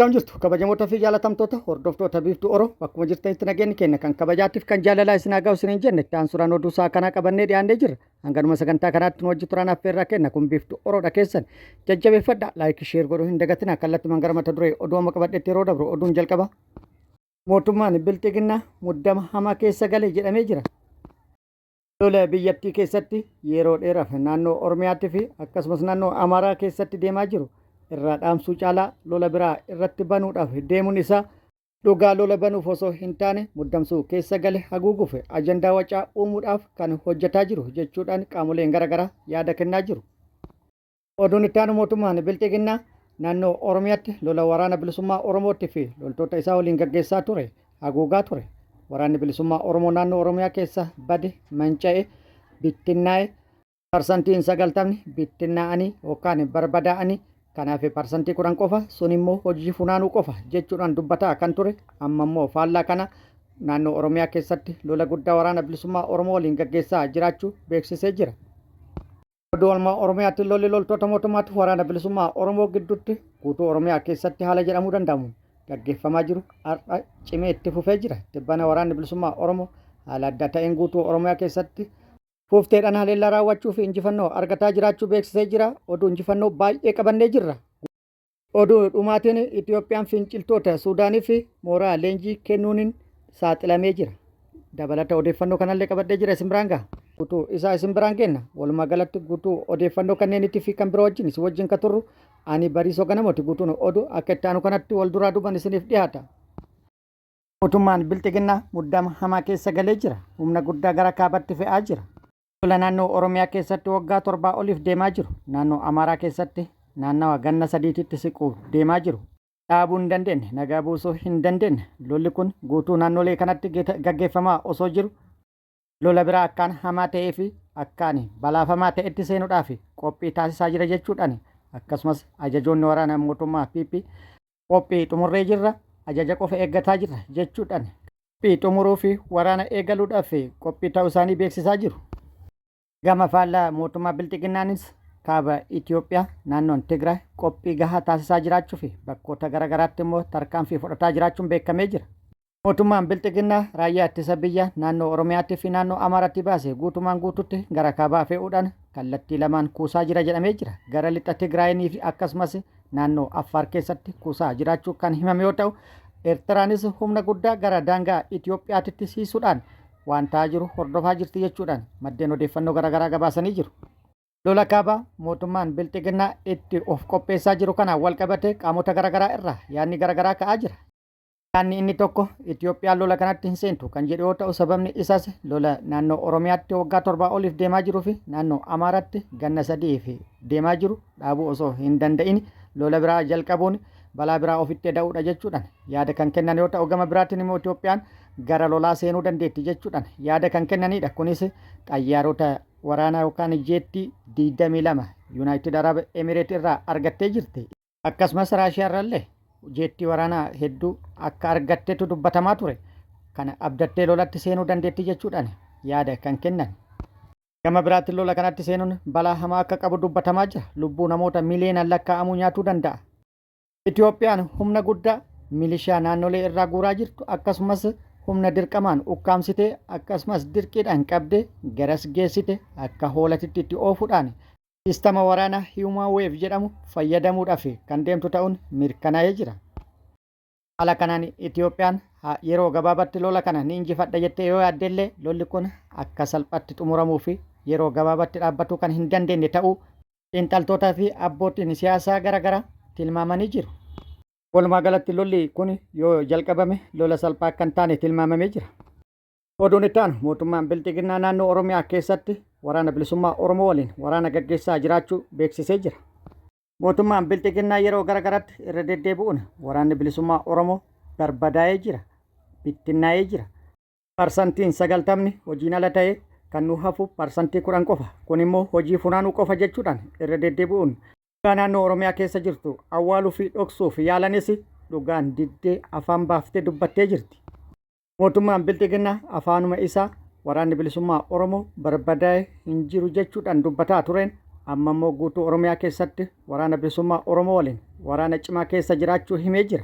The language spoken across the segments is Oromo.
Akkam jirtu kabajamoota fi jaalatamtoota hordoftoota Biiftuu Oro, bakkuma jirtanitti nageenyi keenya kan kabajaatiif kan jaalalaa isin haa ga'u isiniin jenne. Itti aansuudhaan oduu isaa kanaa qabannee dhiyaannee jirra. Hanganuma sagantaa kanaatti nu wajji turaan affeerraa kenna. Kun Biiftuu Oroodha, keessan jajjabeeffadha. Like, share godhuu hin dagatina. Kallattumaan gara mata duree oduu amma qabadhetti yeroo dabru, oduun jalqaba. Mootummaan Bilxiginnaa muddama hamaa keessa gale jedhamee jira. Lola biyyattii keessatti yeroo dheeraaf naannoo Oromiyaatti fi akkasumas naannoo Amaaraa keessatti deemaa jiru irraa dhaamsuu caalaa lola biraa irratti banuudhaaf deemuun isaa dhugaa lola banuuf osoo hin taane muddamsuu keessa gale haguuguuf ajandaa wacaa uumuudhaaf kan hojjetaa jiru jechuudhaan qaamoleen garaagaraa yaada kennaa jiru. Oduun itti aanu, mootummaan Bilxiginnaa naannoo Oromiyaatti lola Waraana Bilisummaa Oromootti fi loltoota isaa waliin gaggeessaa ture haguugaa ture. Waraanni Bilisummaa Oromoo naannoo Oromiyaa keessa bade, manca'e, bittinnaa'e, parsantiin 90 bittinnaa'anii yookaan barbadaa'anii, kanaaf 10% qofa, sun immoo hojii funaanuu qofa jechuudhaan dubbataa kan ture, amma immoo faallaa kana naannoo Oromiyaa keessatti lola guddaa Waraana Bilisummaa Oromoo waliin gaggeessaa jiraachuu beeksisee jira. Oduu oolmaa Oromiyaatti, lolli loltoota mootummaatti Waraana Bilisummaa Oromoo gidduutti guutuu Oromiyaa keessatti haala jedhamuu danda'amuun gaggeeffamaa jiru har'a cimee itti fufee jira. Tibbana Waraanni Bilisummaa Oromoo haala adda ta'een guutuu Oromiyaa keessatti fuufteedhaan haleellaa raawwachuu fi injifannoo argataa jiraachuu beeksisee jira. Oduu injifannoo baay'ee qabannee jirra. Oduu dhumaatiin, Itoophiyaan finciltoota Suudaaniif mooraa leenjii kennuuniin saaxilamee jira. Dabalata odeeffannoo kanallee qabadhee jira, isin biraan gaha. Guutuu isaa isin biraan geenna. Walumaa galatti guutuu odeeffannoo kanneeniitii fi kan biroo wajjin isin wajjin ka turru ani Bariisoo Ganamooti. Guutuun oduu akka itti aanu kanatti wal duraa duuban isiniif dhiyaata. Mootummaan Bilxiginnaa muddama hamaa keessa galee jira. Humna guddaa gara kaabatti fe'aa jira. Lola naannoo Oromiyaa keessatti waggaa 7 oliif deemaa jiru, naannoo Amaaraa keessatti naannawa ganna sadiititti siquuf deemaa jiru dhaabuu hin dandeenye, nagaa buusuu hin dandeenye. Lolli kun guutuu naannolee kanatti gaggeeffamaa osoo jiru lola biraa akkaan hamaa ta'ee fi akkaan balaafamaa ta'etti seenuudhaaf qophii taasisaa jira jechuudhaan, akkasumas ajajoonni waraana mootummaa PP qophii xumurree jirra, ajaja qofa eeggataa jirra jechuudhaan qophii xumuruu fi waraana eegaluudhaaf qophii ta'uu isaanii beeksisaa jiru. Gama faallaa mootummaa Bilxiginnaanis kaaba Itoophiyaa naannoon Tigraay qophii gahaa taasisaa jiraachuu fi bakkoota garaagaraatti immoo tarkaanfii fudhataa jiraachuun beekamee jira. Mootummaan Bilxiginnaa raayyaa ittisa biyyaa naannoo Oromiyaatti fi naannoo Amaaraatti baase guutumaan guututti gara kaabaa fe'uudhaan kallattii lamaan kuusaa jira jedhamee jira. Gara lixa Tigraayinii fi akkasumas naannoo Affaar keessatti kuusaa jiraachuu kan himame yoo ta'u, Eertiraanis humna guddaa gara daangaa Itoophiyaatitti siisuudhaan waan ta'aa jiru hordofaa jirti jechuudhaan maddeen odeeffannoo garaagaraa gabaasanii jiru. Lola kaabaa mootummaan Bilxiginnaa itti of qopheessaa jiru kanaan wal qabatee qaamota garaagaraa irraa yaadni garaagaraa ka'aa jira. Yaadni inni tokko Itoophiyaan lola kanatti hin seentu kan jedhu yoo ta'u, sababni isaas lola naannoo Oromiyaatti waggaa 7 oliif deemaa jiruu fi naannoo Amaaraatti ganna 3f deemaa jiru dhaabuu osoo hin danda'in lola biraa jalqabuun balaa biraa ofitti eda'uudha jechuudhaan yaada kan kennan yoo ta'u, gama biraatiin immoo Itoophiyaan gara lolaa seenuu dandeetti jechuudhaan yaada kan kennanidha. Kunis xayyaarota waraanaa yookaan jeettii 22 Yuunaayitid Arab Emireet irraa argattee jirti. Akkasumas Raashiyaa irrallee jeettii waraanaa hedduu akka argattetu dubbatamaa ture. Kana abdattee lolatti seenuu dandeetti jechuudhaan yaada kan kennan. Gama biraatiin lola kanatti seenuun balaa hamaa akka qabu dubbatamaa jira. Lubbuu namoota miliyoonaan lakkaa'amuu nyaatuu danda'a. Itoophiyaan humna guddaa milishaa naannolee irraa guuraa jirtu, akkasumas humna dirqamaan ukkaamsitee akkasumas dirqiidhaan qabdee garas geessite akka hoolatitti itti oofuudhaan siistama waraanaa Human Wave jedhamu fayyadamuudhaaf kan deemtu ta'uun mirkanaa'ee jira. Haala kanaan Itoophiyaan yeroo gabaabatti lola kana ni injifadha jettee yoo yaaddellee, lolli kun akka salphatti xumuramuu fi yeroo gabaabatti dhaabbatuu kan hin dandeenye ta'uu xiinxaltootaa fi abbootiin siyaasaa garaagaraa tilmaamanii jiru. Walumaa galatti lolli kun yoo jalqabame lola salphaa akka hin taane tilmaamamee jira. Oduun itti aanu, mootummaan Bilxiginnaa naannoo Oromiyaa keessatti Waraana Bilisummaa Oromoo waliin waraana gaggeessaa jiraachuu beeksisee jira. Mootummaan Bilxiginnaa yeroo gara garatti irra deddeebi'uun Waraanni Bilisummaa Oromoo barbadaa'ee jira, bittinnaa'ee jira. Parsantiin 90ni hojiin ala ta'ee kan nu hafu 10% qofa. Kun immoo hojii funaanuu qofa jechuudhaan irra deddeebi'uun dhugaa naannoo Oromiyaa keessa jirtu awwaaluu fi dhoksuuf yaalanis, dhugaan diddee afaan baaftee dubbattee jirti. Mootummaan Bilxiginnaa afaanuma isaa Waraanni Bilisummaa Oromoo barbadaa'e hin jiru jechuudhaan dubbataa tureen, amma immoo guutuu Oromiyaa keessatti Waraana Bilisummaa Oromoo waliin waraana cimaa keessa jiraachuu himee jira.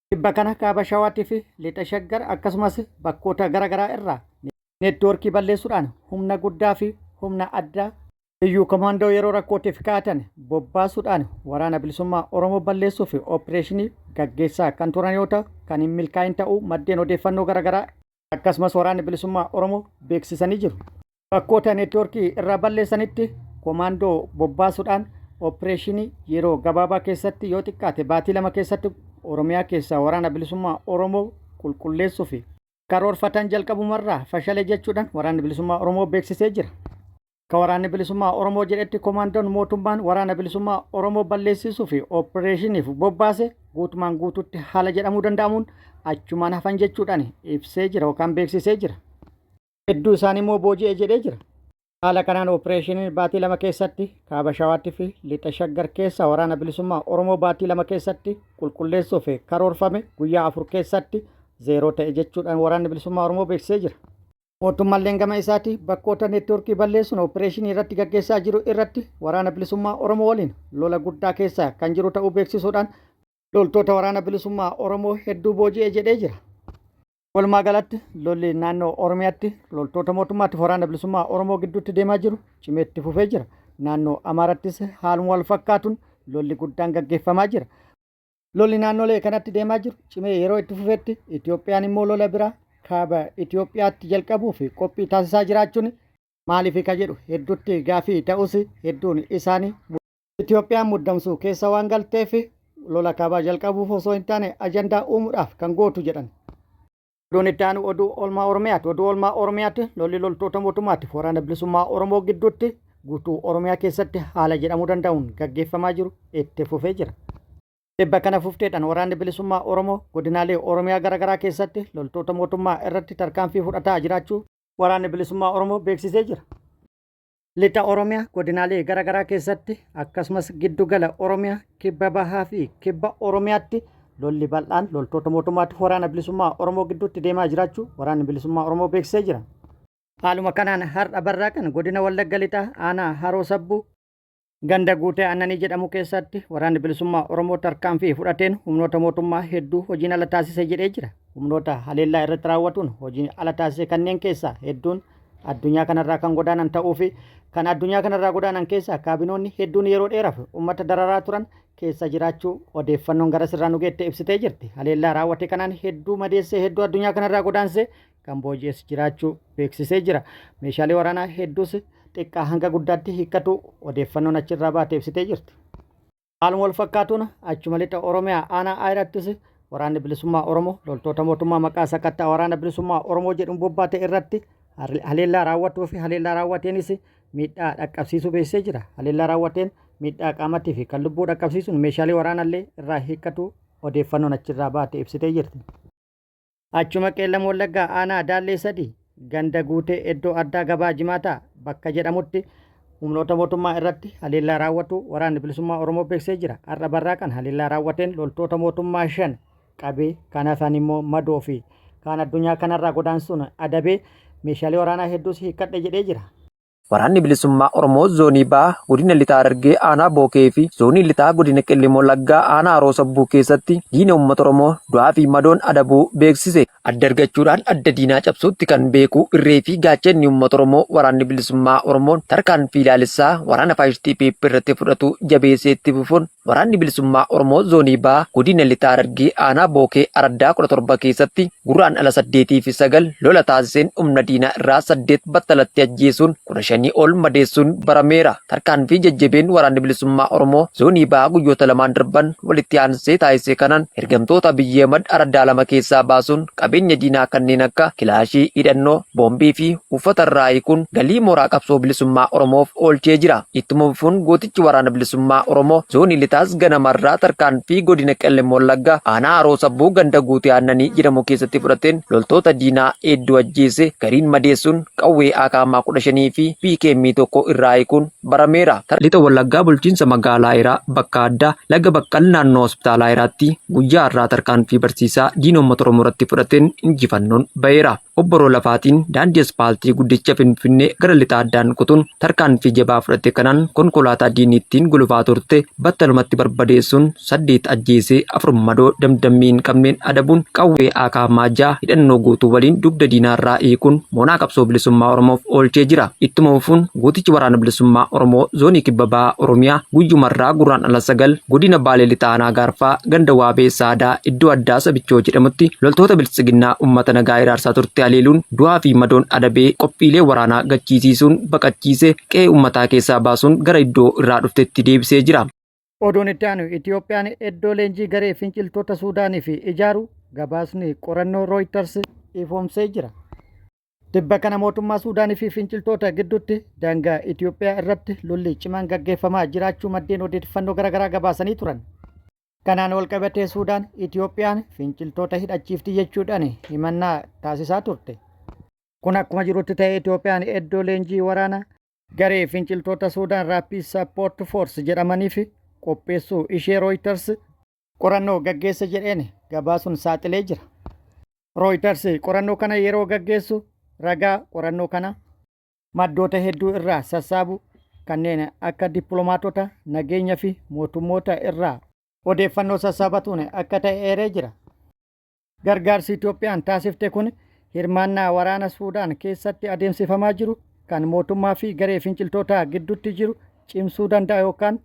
Tibba kana Kaaba Shawaatii fi Lixa Shaggar akkasumas bakkoota gara garaa irraa neetwoorkii balleessuudhaan humna guddaa fi humna addaa Liyyuu Komaandoo yeroo rakkootiif kaa'atan bobbaasuudhaan Waraana Bilisummaa Oromoo balleessuuf ooppireeshinii gaggeessaa kan turan yoo ta'u kan hin milkaa'in ta'uu maddeen odeeffannoo gara garaa akkasumas Waraanni Bilisummaa Oromoo beeksisanii jiru. Bakkoota neetwoorkii irraa balleessanitti komaandoo bobbaasuudhaan ooppireeshinii yeroo gabaabaa keessatti yoo xiqqaate baatii 2 keessatti Oromiyaa keessaa Waraana Bilisummaa Oromoo qulqulleessuuf karoorfatan jalqabumarraa fashale jechuudhaan Waraanni Bilisummaa Oromoo beeksisee jira. Akka Waraanni Bilisummaa Oromoo jedhetti komaandoon mootummaan Waraana Bilisummaa Oromoo balleessisuu fi ooppireeshiniif bobbaase guutumaan guututti haala jedhamuu danda'amuun achumaan hafan jechuudhaan ibsee jira yookaan beeksisee jira. Hedduu isaanii immoo booji'e jedhee jira. Haala kanaan ooppireeshiniin baatii 2 keessatti Kaaba Shawaatti fi Lixa Shaggar keessa Waraana Bilisummaa Oromoo baatii 2 keessatti qulqulleessuuf karoorfame guyyaa 4 keessatti zeeroo ta'e jechuudhaan Waraanni Bilisummaa Oromoo beeksisee jira. Mootummalleen gama isaati bakkoota neetwoorkii balleessuun ooppireeshinii irratti gaggeessaa jiru irratti Waraana Bilisummaa Oromoo waliin lola guddaa keessa kan jiru ta'uu beeksisuudhaan loltoota Waraana Bilisummaa Oromoo hedduu booji'e jedhee jira. Walumaa galatti lolli naannoo Oromiyaatti loltoota mootummaatiif Waraana Bilisummaa Oromoo gidduutti deemaa jiru cimee itti fufee jira. Naannoo Amaarattis haaluma wal fakkaatuun lolli guddaan gaggeeffamaa jira. Lolli naannolee kanatti deemaa jiru cimee yeroo itti fufetti Itoophiyaan immoo lola biraa kaaba Itoophiyaatti jalqabuuf qophii taasisaa jiraachuun maaliif ka jedhu hedduutti gaafii ta'us hedduun isaanii Itoophiyaan muddamsuu keessa waan galteef lola kaabaa jalqabuuf osoo hin taane ajandaa uumuudhaaf kan gootu jedhan. Oduun itti aanu oduu oolmaa Oromiyaati. Oduu oolmaa Oromiyaatti lolli loltoota mootummaatiif waraana bilisummaa Oromoo gidduutti guutuu Oromiyaa keessatti haala jedhamuu danda'uun gaggeeffamaa jiru itti fufee jira. Tibba kana fufteedhaan waraanni bilisummaa Oromoo godinaalee Oromiyaa garaagaraa keessatti loltoota mootummaa irratti tarkaanfii fudhataa jiraachuu waraanni bilisummaa Oromoo beeksisee jira. Lixa Oromiyaa godinaalee garaagaraa keessatti akkasumas giddu gala Oromiyaa kibba bahaa fi kibba Oromiyaatti lolli bal'aan loltoota mootummaatti waraana bilisummaa Oromoo gidduutti deemaa jiraachuu waraanni bilisummaa Oromoo beeksisee jira. Haaluma kanaan har'a barraaqan godina Wallagga Lixaa aanaa Haroo Sabbuu ganda Guutee Aannanii jedhamu keessatti waraanni bilisummaa Oromoo tarkaanfii fudhateen humnoota mootummaa hedduu hojiin ala taasise jedhee jira. Humnoota haleellaa irratti raawwatuun hojiin ala taasise kanneen keessaa hedduun addunyaa kanarraa kan godaanan ta'uu fi kan addunyaa kanarraa godaanan keessaa kaabinoonni hedduun yeroo dheeraaf uummata dararaa turan keessa jiraachuu odeeffannoon gara sirraa nu geette ibsitee jirti. Haleellaa raawwate kanaan hedduu madeessee hedduu addunyaa kanarraa godaansee kan booji'es jiraachuu beeksisee jira. Meeshaalee waraanaa hedduus xiqqaa hanga guddaatti hiikkatu odeeffannoon achirraa baate ibsitee jirti. Haaluma wal fakkaatuun achuma lixa Oromiyaa aanaa Ayirattis waraanni bilisummaa Oromoo loltoota mootummaa maqaa sakattaa waraana bilisummaa Oromoo jedhuun bobbaate irratti haleellaa raawwatuu fi haleellaa raawwateenis miidhaa dhaqqabsiisuu beeksisee jira. Haleellaa raawwateen miidhaa qaamatii fi kan lubbuu dhaqqabsiisuun meeshaalee waraanallee irraa hiikkatu odeeffannoon achirraa baate ibsitee jirti. Achuma Qeellam Wallaggaa aanaa Daallee 3 ganda Guutee iddoo addaa gabaa Jimaataa bakka jedhamutti humnoota mootummaa irratti haleellaa raawwatu waraanni bilisummaa Oromoo beeksisee jira. Har'a barraaqan haleellaa raawwateen loltoota mootummaa 5 qabee kan hafan immoo madoo fi kaan addunyaa kanarraa godaansuun adabee meeshaalee waraanaa hedduus hiikkadhe jedhee jira. Waraanni Bilisummaa Oromoo Zoonii Baha Godina Lixa Harargee Aanaa Bookee fi Zoonii Lixaa Godina Qellem Wallaggaa Aanaa Haroo Sabbuu keessatti diina uummata Oromoo du'aa fi madoon adabuu beeksise. Adda argachuudhaan adda diinaa cabsuutti kan beeku irree fi gaachanni uummata Oromoo Waraanni Bilisummaa Oromoon tarkaanfii laalessaa waraana faashistii PP irratti fudhatu jabeessee itti fufuun Waraanni Bilisummaa Oromoo Zoonii Baha Godina Lixa Harargee Aanaa Bookee Araddaa 17 keessatti Gurraandhala 8 fi 9 lola taasiseen humna diinaa irraa 8 battalatti ajjeesuun 15 ol madeessuun barameera. Tarkaanfii jajjabeen Waraanni Bilisummaa Oromoo Zoonii Bahaa guyyoota lamaan darban walitti aansee taasise kanaan ergamtoota Abiyyi Ahmad araddaa lama keessaa baasuun qabeenya diinaa kanneen akka kilaashii, hidhannoo, boombii fi uffata irraa hiikuun galii mooraa qabsoo bilisummaa Oromoof oolchee jira. Ittuma fufuun gootichi Waraana Bilisummaa Oromoo Zoonii Lixaas ganama irraa tarkaanfii godina Qellem Wallaggaa aanaa Haroo Sabbuu ganda Guutee Aannanii jedhamu keessatti fudhateen loltoota diinaa hedduu ajjeese gariin madeessuun qawwee AKM 15 fi PKM 1 irraa hiikuun barameera. Lixa Wallaggaa bulchiinsa magaalaa Ayiraa bakka addaa Laga Baqqal naannoo hospitaala Ayiraatti guyyaa har'aa tarkaanfii barsiisaa diina uummata Oromoo irratti fudhateen injifannoon baheera. Obboroo lafaatiin daandii aspaaltii guddicha Finfinnee gara lixaa addaan kutuun tarkaanfii jabaa fudhate kanaan konkolaataa diinni ittiin gulufaa turte battalumatti barbadeessuun 8 ajjeesee 4 madoo damdammii hin qabneen adabuun qawwee AK 6 hidhannoo guutuu waliin dugda diinaarraa hiikuun moonaa qabsoo bilisummaa Oromoof oolchee jira. Ittuma fufuun gootichi waraana bilisummaa Oromoo zoonii kibba bahaa Oromiyaa guyyumarraa Gurraandhala 9 godina Baalee Lixaa Aanaa Gaarfaa ganda Waabee Saadaa iddoo addaa Sabichoo jedhamutti loltoota biltsiginnaa uummata nagaa hiraarsaa turte haleeluun du'aa fi madoon adabee qophiilee waraanaa gachiisiisuun baqachiise qe'ee uummataa keessaa baasuun gara iddoo irraa dhuftetti deebisee jira. Oduun itti aanu Itiyoophiyaan iddoo leenjii garee finciltoota Suudaanii fi ijaaru gabaasni qorannoo Rooyiters ifoomsee jira. Tibba kana mootummaa Suudaanii fi finciltoota gidduutti daangaa Itiyoophiyaa irratti lolli cimaan gaggeeffamaa jiraachuu maddeen odeeffannoo garaagaraa gabaasanii turan. Kanaan walqabatee Suudaan Itiyoophiyaan finciltoota hidhachiifti jechuudhaan himannaa taasisaa turte. Kun akkuma jirutti ta'ee Itiyoophiyaan iddoo leenjii waraana garee finciltoota Suudaan Rapid Support Force jedhamaniif qopheessuu ishee Rooyiters qorannoo gaggeessa jedheen gabaasuun saaxilee jira. Rooyiters qorannoo kana yeroo gaggeessu ragaa qorannoo kana maddoota hedduu irraa sassaabu kanneen akka dippiloomaatota nageenya fi mootummoota irraa odeeffannoo sassaabatuun akka ta'e eeree jira. Gargaarsi Itoophiyaan taasifte kun hirmaannaa waraana Suudaan keessatti adeemsifamaa jiru kan mootummaa fi garee finciltootaa gidduutti jiru cimsuu danda'a yookaan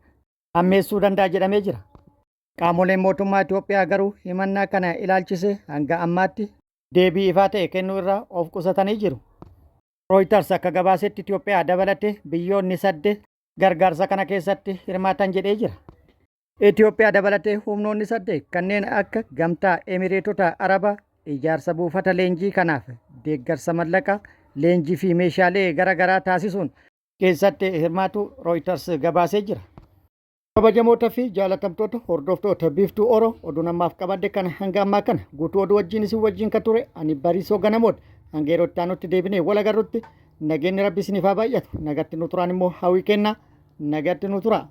hammeessuu danda'a jedhamee jira. Qaamoleen mootummaa Itoophiyaa garuu himannaa kana ilaalchise hanga ammaatti deebii ifaa ta'e kennuu irraa of qusatanii jiru. Rooyiters akka gabaasetti Itoophiyaa dabalatee biyyoonni 8 gargaarsa kana keessatti hirmaatan jedhee jira. Itoophiyaa dabalatee humnoonni 8 kanneen akka Gamtaa Emireetota Arabaa ijaarsa buufata leenjii kanaaf deeggarsa mallaqaa, leenjii fi meeshaalee garaagaraa taasisuun keessatti hirmaatu Rooyiters gabaasee jira. Kabajamoota fi jaalatamtoota hordoftoota Biiftuu Oro, oduu namaaf qabadde kana hanga ammaa kana guutuu oduu wajjin isin wajjin kan ture ani Bariisoo Ganamoodha. Hanga yeroo itti aanutti deebinee wal agarrutti nageenyi Rabbi isiniif haa baay'atu. Nagatti nu turaan immoo hawwii kennaa, nagatti nu tura.